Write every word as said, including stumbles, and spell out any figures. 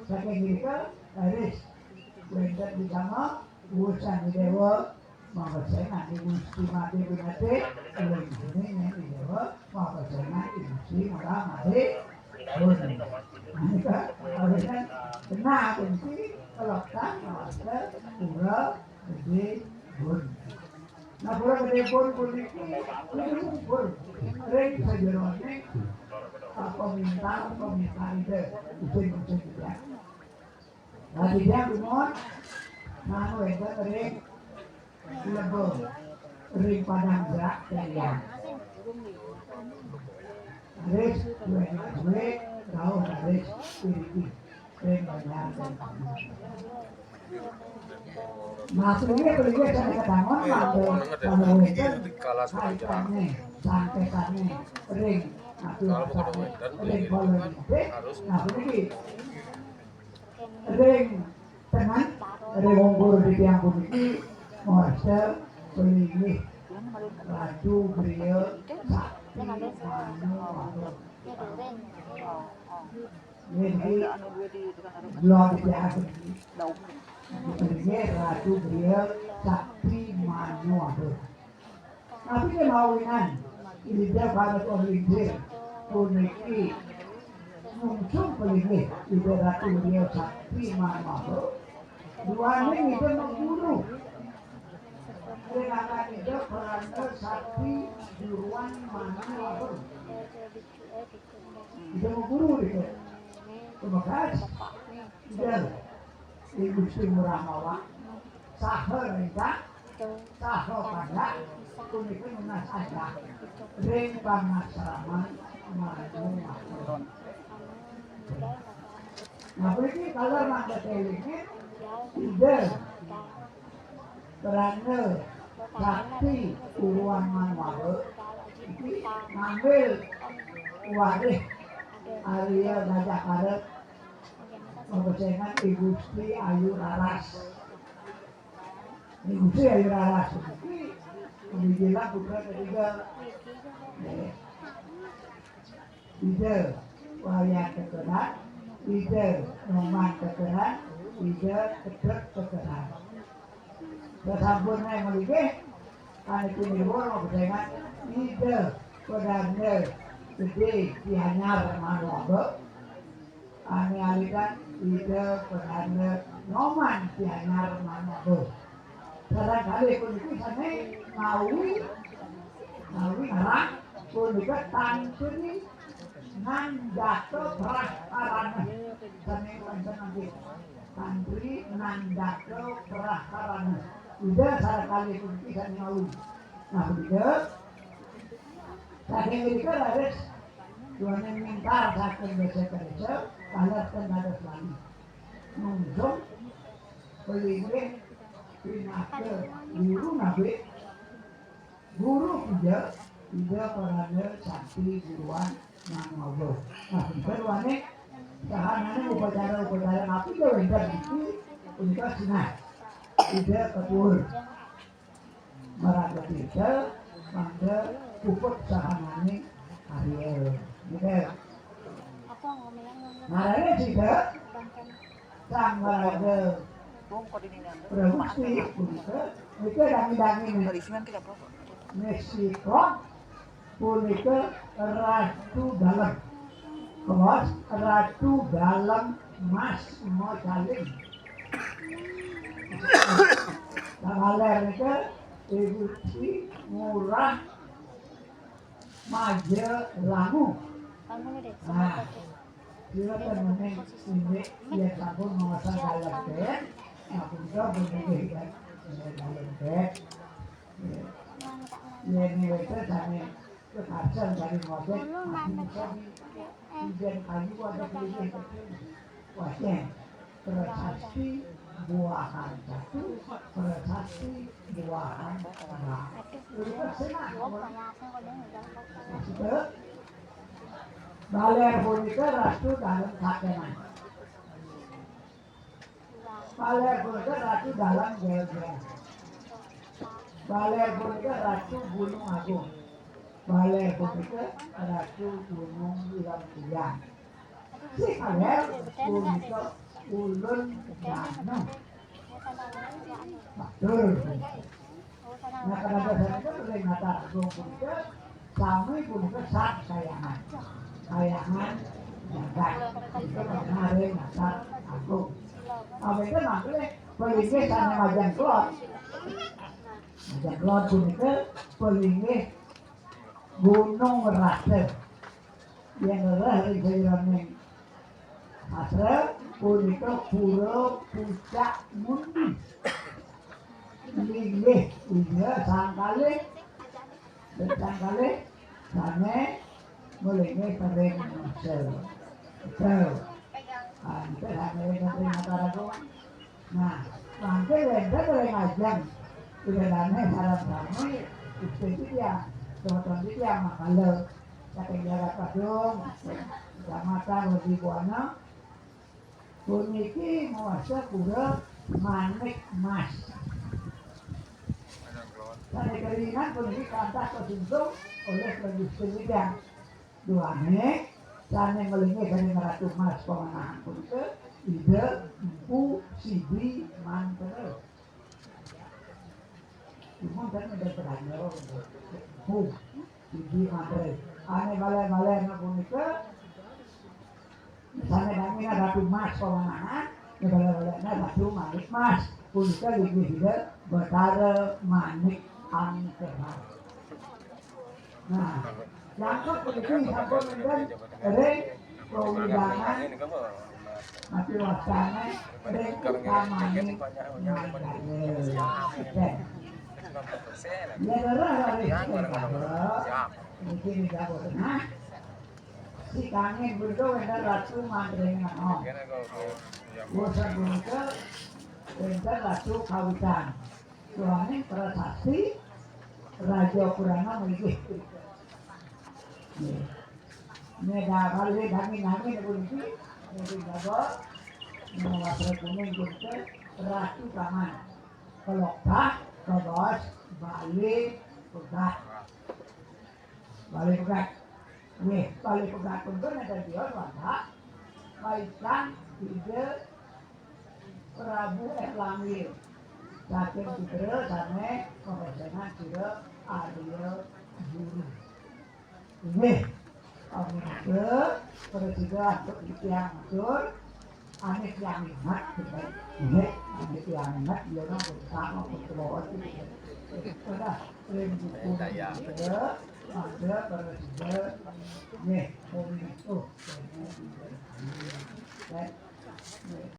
Saking irika, raris wénten di jama, wusan Déwa, mangga sing nganti Gusti Madé Binatih, ulun sini nyanyi Déwa, mangga sing nganti Gusti Ngurah Madé Gun. Nah, nika, kawinan, kena kunci, kelektan, ngawasa, pura, gedé, gun. Nah, pura gedé gun puniki, puniki mubur ring sajeroning, ah, pamintar, pamintar Ida, usin-usin Ida. Nah, titiang dumun, nah, wénten ring Lebeng, ring Padang Gerak Kalian. Raris, duwéni duwé, rauh raris, iriki, ring Banjar. Nah, puniki puniki sané kadangun, mangda, mangda wénten, kalas pelajaran. Santésané, ring, atur, ring, kolon, nah, puniki. Ring tengen, ring ungkur titiang puniki, ngasta palinggih Ratu Griya Sakti Manu Wahana. Nggih, niki kula titiang puniki. Palinggih Ratu Griya Sakti Manu Wahana. Napi kémawinan Ida Panepuh Lingsir puniki nungsung palinggih Ida Ratu Griya Sakti Manu Wahana, duaning Ida maguru. Ring angga Ida Peranda Sakti Guruan Manu Wahana. Ida maguru Ida. Tumekas Ida. I Gusti Ngurah Mawang saha ringkang, saha pandak, punika nunas adah ring pangasraman Manu Wahana. Nah, puniki taler mangda kélingin, Ida Peranda Sakti Guruan Manu Wahana iki ngambil warih Arya Gajah Karet. Mabesengan I Gusti Ayu Raras. I Gusti Ayu Raras puniki pamijilan putra ketiga. Nggih. Ida Wayan Tekeran, Ida Noman Tekeran, Ida Kedrek Tekeran. Sasampun naé malinggih, panitia niwur mabesengan Ida Peranda Gedé Gianyar Manu Wahana. Ané alitan Ida Peranda Noman Gianyar Manu Wahana. Sareng kalih puniki sané ngawi, ngawi ngarang punika Tantri Nandaka Praharana. Sané wénten nggih. Tantri Nandaka Praharana. Ida sareng kalih puniki sané ngawi. Nah, punika. Saking punika raris duaning mintar saking désa ka désa, taler ten dados wali. Nungsung palinggih pinaka guru nabi, guru puja, Ida Peranda Sakti Guruan Manu Wahana. Nah, punika duaning sahananing upacara-upacara napi ké wénten niki, punika sinah Ida Ketuhur. Maraga kita mangda puput sahananing Ariel. Gitu. Ngarane sida Sang Maraga Pragusti punika, punika dangi-dangi nih. Mesti kok punika Ratu Dalem. Kos Ratu Dalem Mas Mocaling. Kawaler nika Ibu Sri Ngurah Maja Langu. Nah, sira temenin ini ya sampun mawasan dalem, Dek. Nah, punika bener, Dek. Dalem, Dek. Ya, ini wénten sami kekasem dari ngojek, tapi bisa di ijen kayu ada di ijen kecil. Wajah prasasti buahan satu, prasasti buahan dua. Terus senang. Maksudnya, Baler punika Ratu Dalem Sakenan. Baler punika Ratu Dalem Gelgel. Baler punika Ratu Gunung Agung. Baler punika Ratu Gunung Lempiang. Si Baler punika Ulun Danu. Batur. Nah, kada ada saja ring Natar Agung punika, sami punika sat kayangan. Kayangan jagat. Itu pernah ring Natar Agung. Apa itu maksudnya? Pelinggih sané majang kelod. Majang kelod punika pelinggih Gunung Rata. Yang lereh ring sajeroning sastra punika Pura Pucak Mundi. Linggih Indra sang kalih, sang kalih sané malinggih ring manungsa. Betul. Ah, itu sané ring Natar Agung. Nah, mangke wénten ring ajeng Ida Dané sareng sami, Gusti titiang, semeton titiang, Manggala, saking Jagat Padung, Kecamatan Wedi Buana, puniki nguasa pura Manik Mas. Sané keringan puniki kantah kasungsung olih Gusti titiang. Duané sané malinggih ring Ratu Mas pamanahan punika Ida Mpu Sidi Mantra. Cuman kan ada pertanyaan, Mpu Sidi Mantra. Ané balé-balé anak punika sané nami Ratu Mas pamanahan, ané balé-balé Ratu Manik Mas. Punika linggih Ida Betara Manik Angkera. Nah, langkung puniki sampun wénten ring wewidangan mati wastane ring utamaning manggala. Ya, leres, leres, leres. Niki ning Jawa Tengah. Si kangin bedo wénten Ratu Mantrengana. Bosan punika wénten Ratu Kawitan. Suami prasasti Raja Purana mriki. Nggih. Nggih, dah, kali dangi-dangi niku niki, niki jaga, niki wasra kuning kuning, Ratu Taman. Kelokah, kebos, Bali, pegat. Bali pegat. Nggih, Bali pegat pun ada dia, wadah. Kaitan Ida Prabu Erlangga. Saking Cidra sané kapesengan Cidra Arya Guru. Nggih. Amun ke, pada Cidra untuk titiang matur. Ané titiang ingat, nggih. Ané titiang ingat, dia orang bersama berkeluarga. Sudah, ring buku Cidra, ada pada Cidra. Nggih, kominfo. Nggih.